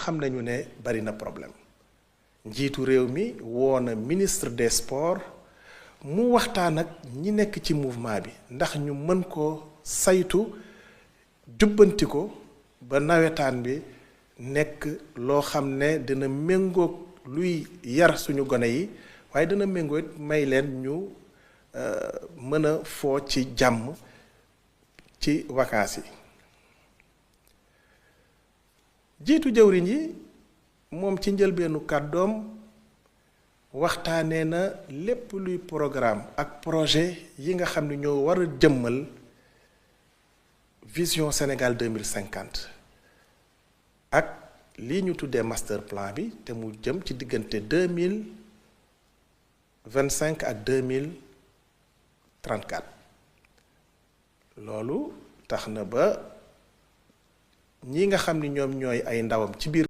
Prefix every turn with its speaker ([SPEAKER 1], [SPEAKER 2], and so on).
[SPEAKER 1] xam nañu ne bari na problème njiitu réew mi woo na ministre des sports mu waxtaan ak ñi nekk ci mouvement bi ndax ñu mën ko saytu jubbanti ko ba nawetaan bi nekk loo xam ne dina méngoog luy yar suñu gone yi waaye dina méngoo may leen ñu mën a foo ci jàmm ci vacances yi jiitu jëwriñ yi moom ci njëlbeenu kàddoom waxtaanee na lépp luy programme ak projet yi nga xam ne ñoo war a jëmmal vision Sénégal 2050 ak lii ñu tuddee master plan bi te mu jëm ci diggante 2025 ak 2034 loolu tax na ba ñi nga xam ni ñoom ñooy ay ndawam ci biir